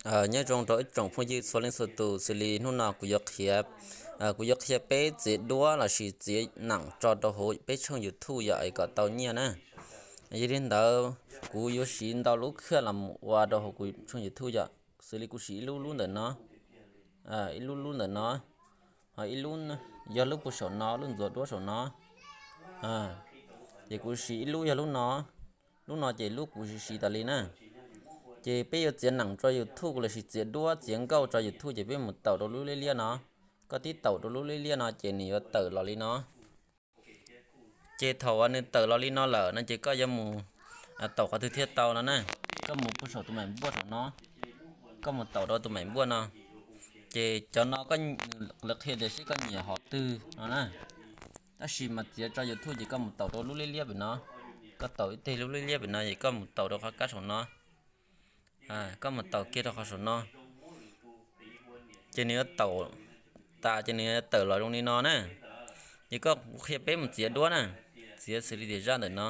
Nyob zoo rau ib tsoom phooj ywg txhua leej txhua tus, xws li hnub no kuv yuav qhia, kuv yuav qhia peb txiav duab lossis txiav neem tso rau hauv peb tshooj YouTube yom es kom tau nyiaj na. Yog li ntawd, kuv yuav siv ntau lub khaj los mus ua rau hauv kuv tshooj YouTube yom, xws li kuv siv ib lub lub ntawm no, ib lub lub ntawm no, ho ib lub yog lub puag saum no, lub ntxuav duab saum no. Ces kuv siv ib lub yog lub no, lub no ces lub kuv siv siv tas li na. Ces peb yuav txiav neem tso YouTube lossis txiav duab txiav nkauj tso YouTube ces peb mus taum rau lub liab liab no. Koj tib taum rau lub liab liab no ces nws yuav tawm los li no. Ces thaum uas nws tawm los li no lawm no ces koj yuav mus taum qhov twg thiaj tau no na. Koj mus puag saum tus maim npuaj saum no, koj mus taum rau tus maim npuaj no. Ces cov no koj, lawv qhia tias seb koj nyiam hom twg no na. Tab sis mas txiav tso YouTube ces koj mus taum rau lub liab liab pem no. Koj taum ib teg lub liab liab pem no ces koj mus taum rau qhov kab saum no. Koj mus taum kiag rau qhov saum no. Ces nws yuav taum tas ces nws yuav tawm los zoo li no na. Ces koj qhia peb mus txiav duab na. Txiav xws li tias zaj ntawm no.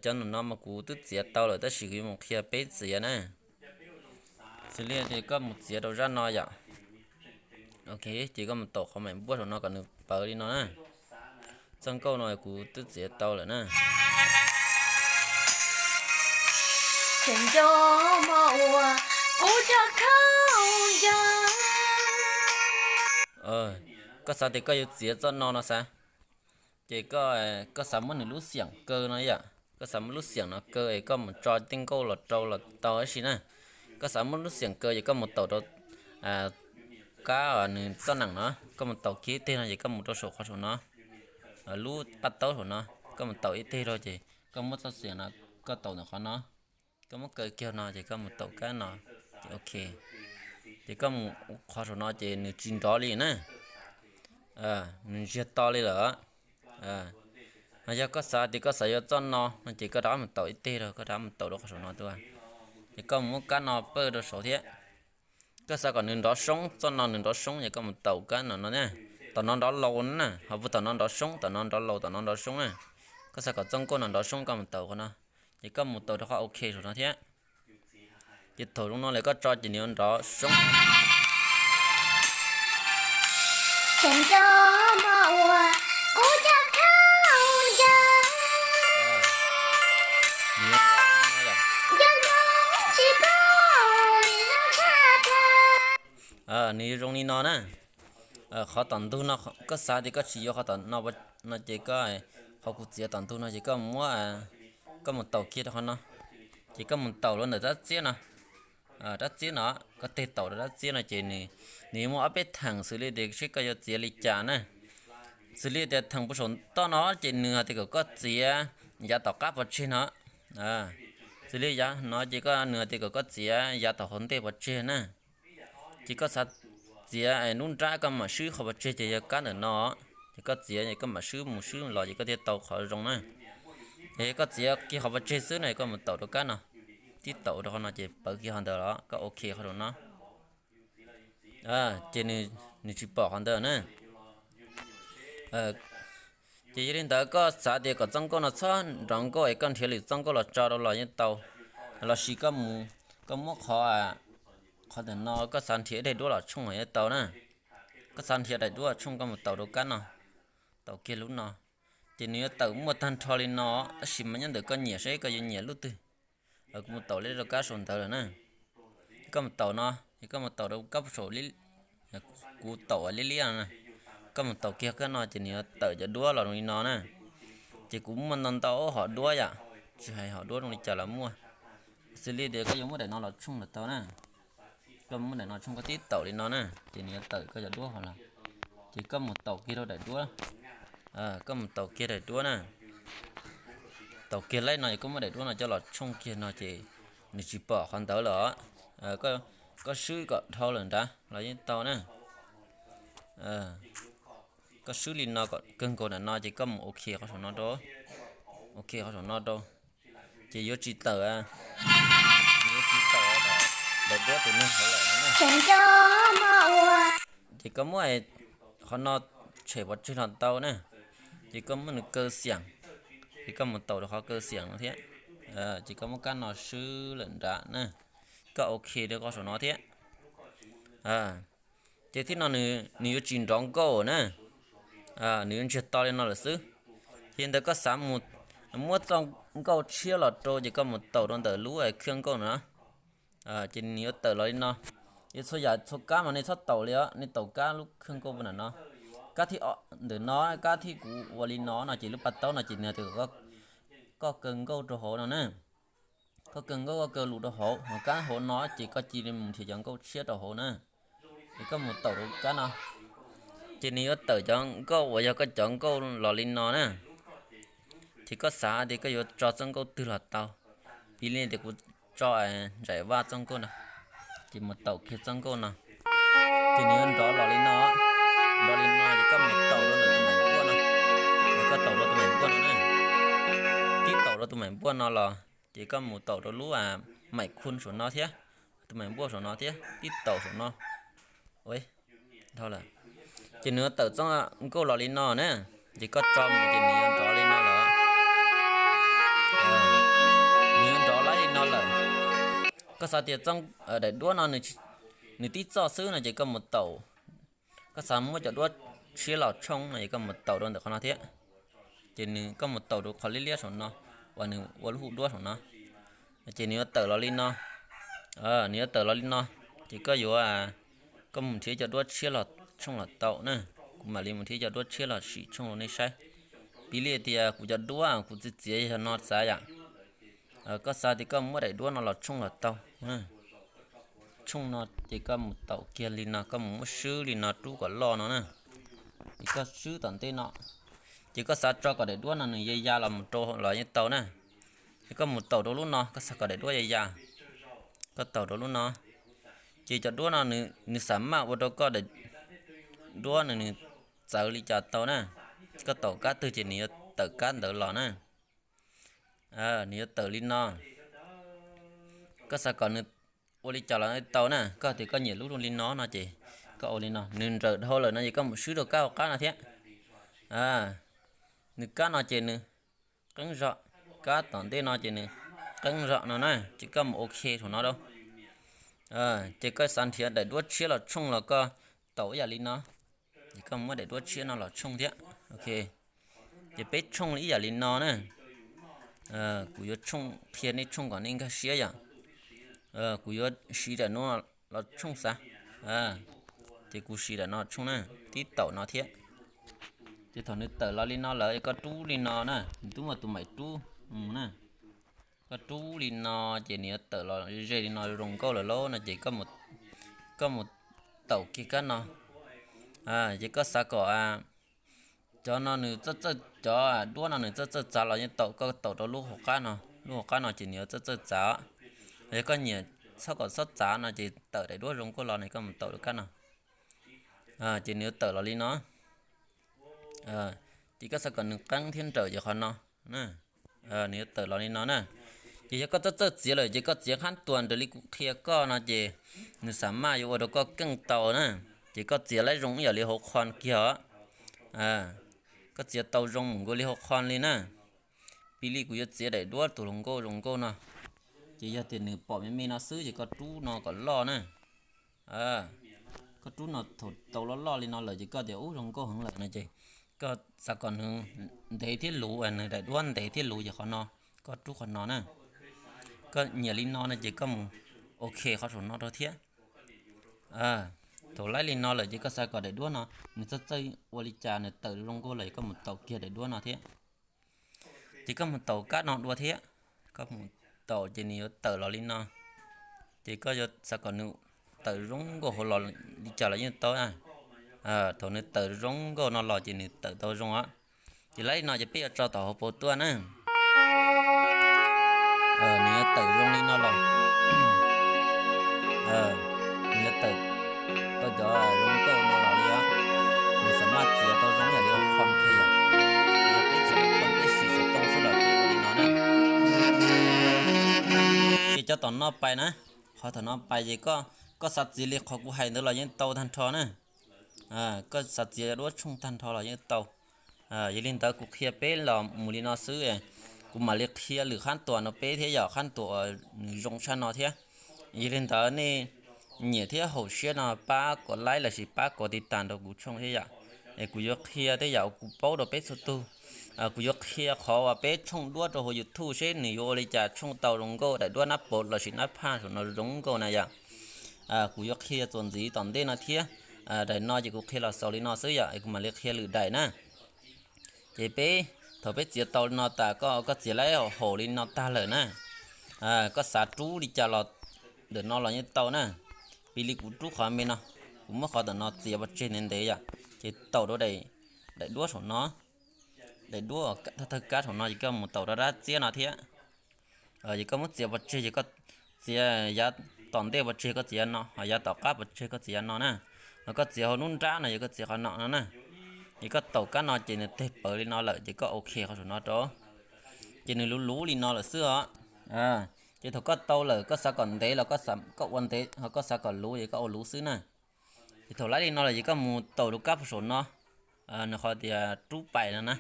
Cov ntawm no mas kuv twb txiav tau lawm tab sis kuv yuav mus qhia peb txiav na. Xws li tias koj mus txiav rau zaj no yom. Ok, ces koj mus taum qhov maim npuaj saum no kom nws pawv li no na. Txoj nkauj no kuv twb txiav tau lawm na. Koj xav tias koj yuav txiav txoj no no xav. Ces koj xav muab nws lub xiam kaw no yom, koj xav muab lub xiam no kaw es koj mus tso tej nkauj los rau los tau tab sis na. Koj xav muab lub xiam kaw ces koj mus taum rau kab nws txoj neem no, koj mus taum kiag ib teg no ces koj mus rau saum qhov saum no, lub paj taub saum no, koj mus taum ib teg rau ces koj muab txoj xiam no, koj taum ntawm qhov no, koj muab kaw kiag no ces koj mus taum kab no, ces ok. Ces koj mus qhov saum no ces nws tsis nrov li na. Nws ntsiag to li lawm. Ho yog koj xav tias koj xav yuav txoj no no ces koj rov qab mus taum ib teg rau, koj rov qab mus taum rau qhov saum no tuaj. Ces koj mus muab kab no pawj rau saud thiab. Koj xav kom nws nrov soob, txoj no nws nrov soob ces koj mus taum kab no no na. Tom no nrov laus na, ho puag tom no nrov soob, tom no nrov laus, tom no nrov soob na. Koj xav kom txoj nkauj no nrov soob koj mus taum qhov no. Ces koj mus taum rau qhov ok saum no thiab. Ces thaum zoo no lawm koj tso ces nws yuav nrov soob. Nws yuav zoo li no na. Qhov tom ntug no koj xav tias koj tsis yuav qhov tom no no ces koj, qhov kuv txiav tom ntug no ces koj muab, koj mus taum kiag rau qhov no. Ces koj mus taum rau ntawm rab txiab no. Rab txiab no, koj tig taum rau rab txiab no ces nws, nws yuav muaj ob peb theem xws li tias seb koj yuav txiav li cas na. Xws li tias theem puag saum toj no ces nws hais tias kom koj txiav yav tom qab pov tseg no. Xws li yav no ces koj, nws hais tias kom koj txiav yav tom hauv ntej pov tseg na. Ces koj xav txiav lub nrab koj mam swb qhov pov tseg ces yog kab ntawm no. Ces koj txiav ces koj mam swb mus swb los ces koj thiaj tau qhov zoo na. Ces koj txiav kiag qhov pov tseg xwb no koj mus taum rau kab no. Tib taum rau qhov no ces pawv kiag qhov ntawd los koj ok qhov saum no. Ces nws tsis pom qhov ntawd na. Ces yog li ntawd koj xav tias kom txoj nkauj no txhob nrov nkauj es koj nrhiav lwm txoj nkauj los tso rau los yeej tau. Lossis koj mus, koj muab qhov, qhov ntawm no koj xav nrhiav ib daim duab los tshooj los yeej tau na. Koj xav nrhiav daim duab los tshooj koj mus taum rau kab no. Taum kiag lub no. Ces nws yuav tawm muaj tag nrho li no, tab sis mas nyob ntawm koj nyiam seb koj yuav nyiam lub twg. Kuv mus taum li rau kab saum ntawd lawm na. Koj mus taum no, ces koj mus taum rau kab saum, kuv taum liab liab no na. Koj mus taum kiag kab no ces nws yuav tawm cov duab los zoo li no na. Ces kuv muaj ntau ntau hom duab yom, tsis hais hom duab zoo li cas los muaj. Xws li tias koj yuav muab daim no los tshooj los tau na. Koj muab daim no tshooj koj tib taum li no na, ces nws yuav tawm koj cov duab hov los. Ces koj mus taum kiag rau daim duab, koj mus taum kiag daim duab na. Taum kiag laib no es koj muab daim duab no coj los tshooj kiag no ces nws tsis pom qhov ntawd lawm. Koj swb kom dhau lawm nrad los yeej tau na. Koj swb li no kom kawg nkaus nram no ces koj mus ok qhov saum no rau. Ok qhov saum no rau. Ces yuav tsis tawm, yuav tsis tawm daim duab tus neeg hauv lawm na. Ces koj muab qhov no tshem pov tseg los tau na. Ces koj muab nws kaw xiam, ces koj mus taum rau qhov kaw xiam no thiab. Ces koj muab kab no swb lawm nrad na. koj ok rau koj saum no thiab. Ces thib no nws yuav tsis nrov nkauj na, nws yuav ntsiag to li no lawm xwb. Ces ntawd koj xav mus muab txoj nkauj tshiab los rau ces koj mus taus rau ntawm lub khaj nkauj no. Ces nws yuav tawm los li no. Ces txhua yam txhua kab mas nej txhob taus li os, nej taus kab lub khaj nkauj puag nram no. Kab thib ntawm no, kab thib kuv ua li no no ces lub pas taub no ces nws tias koj kaw nkauj rau hauv no na. Koj kaw nkauj koj kaw lus rau hauv, ho kab hauv no ces koj cia li mus nrhiav cov nkauj tshiab rau hauv na. Es koj mus taus rau kab no, ces nws yuav tawm cov nkauj uas yog koj cov nkauj los li no na. Ces koj xav tias koj yuav tso txoj nkauj twg los tau. Piv li tias kuv tso Ntsaim Vaj txoj nkauj no, ces mus taus kiag txoj nkauj no. Ces nws yuav nrov los li no, nrov li no ces koj mus taus rau ntawm tus maim npuaj no. Koj taus rau tus maim npuaj no na, tib taus rau tus maim npuaj no los ces koj mus taus rau lub maim khun saum no thiab, tus maim npuaj saum no thiab, tib taus saum no. Ces nws yuav tawm txoj nkauj los li no na, ces koj tso mus ces nws yuav nrov li no lawm. Nws yuav nrov laib li no lawm. Koj xav tias daim duab no nws tib txoj xwb no ces koj mus taus. Koj xav muab cov duab tshiab los tshooj no ces koj mus taus rau ntawm qhov no thiab. Ces nws koj mus taus rau qhov liab liab saum no, uas nws ua lub hu duab saum no. Ces nws yuav tawm los li no, nws yuav tawm los li no, ces koj yuav, koj mus nrhiav cov duab tshiab los tshooj los tau na. Kuv mam li mus nrhiav cov duab tshiab los sim tshooj rau nej saib. Piv li tias kuv cov duab kuv txiav txiav yog no xav yom. Koj xav tias koj muab daim duab no los tshooj los tau. Tshooj no ces koj mus taus kiag li no, koj mus muab swb li no rub kom loj no na. Ces koj swb tom ntej no, ces koj xav tso kom daim duab no nws ya ya los mus rau los yeej tau na. Ces koj mus taus rau lub no, koj xav kom daim duab ya ya, koj taus rau lub no. Ces cov duab no nws xam maj ua rau koj daim duab no nws txawv li cas tau na. Koj taus kab twg ces nws yuav tawm kab ntawd los na. Nws yuav tawm li no. Koj xav kom nws ua li cas los tau na, koj tias koj nyiam lub li no no ces koj ua li no. Nws nrawm dhau lawm no ces koj mus swb rau kab hauv qab no thiab. Nws kab no ces nws qeeb zog, kab tom ntej no ces nws qeeb zog no na, ces koj mus ok saum no rau. Ces koj xav nrhiav daim duab tshiab los tshooj los koj taus ib yam li no, ces koj muab daim duab tshiab no los tshooj thiab. Ok, ces peb tshooj ib yam li no na. Kuv yuav tshooj qhia nej tshooj kom nej nkag siab yom. Kuv yuav siv daim no los tshooj xav. Ces kuv siv daim no tshooj na, tib taum no thiab. Ces thaum nws tawm los li no lawm koj rub li no na, nws twb muaj tus maim rub mus na. Koj rub li no ces nws yuav tawm los ze li no zoo nkauj lawm lauj no ces koj mus taus kiag kab no. Ces koj xav kom cov no nws txawj txawj, cov duab no nws txawj txawj txav los yeej tau, koj taus rau lub hauv qab no, lub hauv qab no ces nws yuav txawj txawj txav. Yog koj nyiam txhob kom txhob txav no ces tawm daim duab zoo nkauj los no koj mus taus rau kab no. Ces nws yuav tawm los li no. Ces koj xav kom nws qeeb thiab nrawm ces qhov no, nws yuav tawm los li no na. Ces yog koj txawj txawj txiav lawm ces koj txiav qhab tuas raws li kuv qhia koj no ces nws xam maj yuav ua rau koj keej tau na. Ces koj txiav laib zoo ib yam li hauv qhon kiag os. Koj txiav tau zoo mus nkaus li hauv qhon li na. Piv li kuv yuav txiav daim duab tus hluas nkauj zoo nkauj no, ces yog tias nws pom me me no xwb ces koj rub no kom loj na. Koj rub no thaum tau loj loj li no lawm ces koj tias ub zoo nkauj heev lawm no ces koj xav kom nws ntev thiab luv, nws daim duab ntev thiab luv ces qhov no, koj rub qhov no na. Koj nyiam li no no ces koj mus ok qhov saum no rau thiab. Thaum laib li no lawm ces koj xav kom daim duab no nws txawj txawj ua li cas nws tawm zoo nkauj lawm ces koj mus taus kiag daim duab no thiab. Ces koj mus taus kab no dua thiab, koj mus taus ces nws yuav tawm los li no. Ces koj yuav xav kom nws tawm zoo nkauj hauv los li cas los yeej tau. Thaum nws tawm zoo nkauj no los ces nws tawm tau zoo os. Ces laib li no ces peb yuav tso tom hauv paus tuaj na. Nws yuav tawm zoo li no los, nws yuav tawm tau cov zoo nkauj no los li os. Nws xam maj txiav tau zoo yam li hauv qhon kiag yom. Yog peb txiav hauv qhon peb siv xov tooj xwb los peb ua li no na. Ces cov tom no pais na, qhov tom no pais ces koj xav txiav li qhov kuv hais ntawd los yeej tau tag nrho na. Koj xav txiav duab tshooj tag nrho los yeej tau. Yog li ntawd kuv qhia peb los mus li no xwb, kuv mam li qhia lwm qhab tuas no peb thiab yom, qhab tuas uas nws zoo tshaj no thiab. Yog li ntawd nej nyiam thiab haum siab no pab kom like lossis pab kom tiv tas rau kuv tshooj thiab yom. Es kuv yuav qhia tej yam uas kuv paub rau peb txhua tug. Kuv yuav qhia qhov uas peb tshooj duab rau hauv YouTube seb nws yuav ua li cas tshooj tau zoo nkauj daim duab nab pav lossis nab phaj saum no zoo nkauj na yom. Kuv yuav qhia txuas ntxiv tom ntej no thiab. Daim no ces kuv qhia los xaus li no xwb yom, es kuv mam li qhia lwm daim na. Ces peb, thaum peb txiav tau li no tas, koj, koj txiav laib haum li no tag lawm na, koj xav rub li cas los ntawm no los yeej tau na. Piv li kuv rub qhov me no, kuv muab qhov ntawm no txiav pov tseg ntev ntev yom, ces taum rau daim, daim duab saum no, daim duab thawj kab saum no ces koj mus taum rau dab txiab no thiab. Ces koj muab txiav pov tseg ces koj txiav yav tom ntej pov tseg koj txiav yav no, ho yav tom qab pov tseg koj txiav yav no na. Ho koj txiav hauv lub nrab no yog koj txiav qhov no no na. Ces koj taum kab no ces nws teg pawv li no lawm ces koj ok qhov saum no rau. Ces nws luv luv li no lawm xwb os. Ces thaum koj tau lawm koj xav kom ntev los koj ua ntev, ho koj xav kom luv ces koj ua luv xwb na. Ces thaum laib li no lawm ces koj mus taum rau kab puag saum no, nws qhov tias rub pais no na,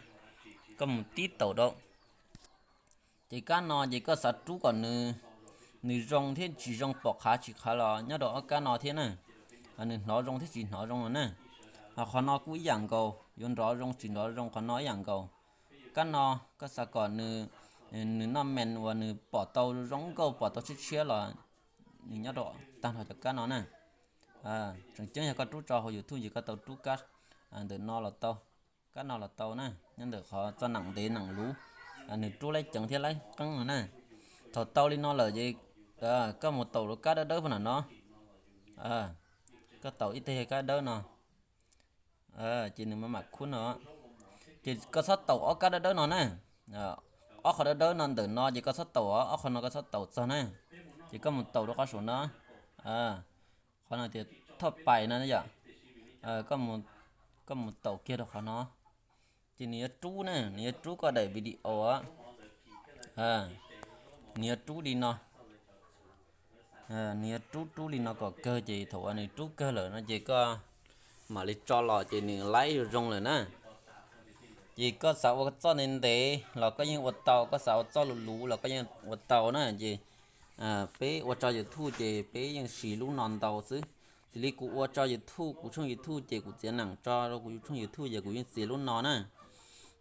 koj mus tib taum rau. Ces kab no ces koj xav rub kom nws, nws zoo thiab tsis zoo, pom qhav tsis qhav los nyob rau ob kab no thiab na. Nws hnov zoo thiab tsis hnov zoo no na. Ho qhov no kuj ib yam nkaus, yuav nrov zoo tsis nrov zoo qhov no ib yam nkaus. Kab no koj xav kom nws, nws noj mees uas nws pom tau zoo nkauj pom tau tshiab tshiab los nws nyob rau tag nrho cov kab no na. Tseem ceeb yog koj rub tso hauv YouTube ces koj tau rub kab ntawm no los tau, kab no los tau na, nyob ntawm qhov txoj neem ntev neem luv, nws rub laib ceev thiab laib qeeb no na. Thaum tau li no lawm ces koj mus taum rau kab dawb dawb puag nram no. Koj taum ib teg kab dawb no, ces nws mam mam khub no. Ces koj txhob taum ob kab dawb dawb no na. Ob qhov dawb dawb no ntawm no ces koj txhob taum, ob qhov no koj txhob taum txog na. Ces koj mus taum rau qhov saum no, qhov no tias thoj pais no yom. Koj mus taum kiag rau qhov no. Ces nws yuav rub na, nws yuav rub koj daim video, nws yuav rub li no. Nws yuav rub rub li no kom kawg ces thaum uas nws rub kawg lawm no ces koj mam li tso los ces nws laib zoo zoo lawm na. Ces koj xav ua txoj ntev ntev los koj yeej ua tau, koj xav ua txoj luv luv los koj yeej ua tau na. Ces peb ua tso YouTube ces peb yeej siv lub no ntau xwb. Xws li kuv ua tso YouTube, kuv tshooj YouTube ces kuv txiav neem tso rau kuv tshooj YouTube ces kuv yeej txiav lub no na.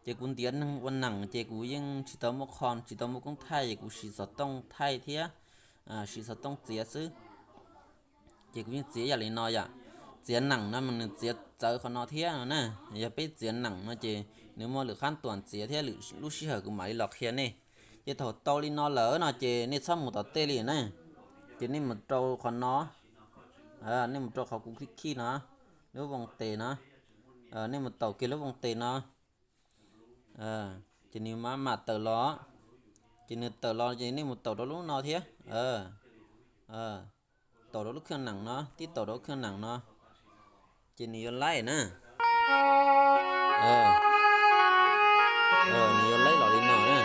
Ces kuv ntiav neeg ua neem ces kuv yeej tsis tau muaj qho, tsis tau muaj koob thaij ces kuv siv xov tooj thaij thiab siv xov tooj txiav xwb. Ces kuv yeej txiav yam li no yom. Txiav neem no mas nws txiav txawv qhov no thiab no na. Yog peb txiav neem no ces nws muaj lwm qhab tuam txiav thiab, lwm lub sij hawm kuv mam li los qhia nej. Ces thaum tau li no lawm no ces nej txhob mus tom tej li na. Ces nej mus rau qhov no, nej mus rau qhov kuv khij khij no, lub voo tes no, nej mus taum kiag lub voo tes no. Ces nws mam mam tawm los. Ces nws tawm los ces nej mus taum rau lub no thiab. Taum rau lub khij neem no, tib taum rau lub khij neem no, ces nws yuav laib na. Nws yuav laib los li no na.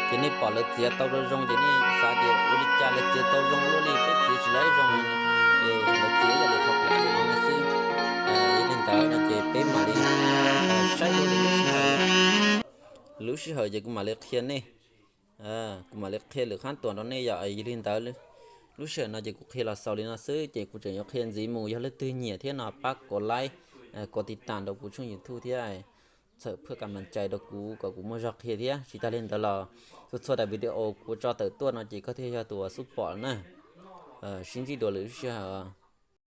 Ces nej pom lawv txiav tau zoo zoo ces nej xav tias ua li cas lawv txiav tau zoo luaj li peb txiav tsis laib zoo, ces lawv txiav yam li qhov kuv qhia no xwb. Yog li ntawd no ces peb mam li saib dua li lub sij hawm, lub sij hawm ces kuv mam li qhia nej, kuv mam li qhia lwm qhab tuam rau nej yom. Yog li ntawd lub sij hawm no ces kuv qhia los xaus li no xwb ces kuv tseem yuav qhia ntxiv mus. Yog leej twg nyiam thiab no pab kov like, kov tiv tas rau kuv tshooj YouTube thiab, txhawm phwj kam mam cais rau kuv kom kuv muaj zog qhia thiab. Tsis tas li ntawd los txhua txhua daim video kuv tso tawm tuaj no ces koj thiaj yog tus uas xub pom na. Sib ntsib dua lwm lub sij hawm.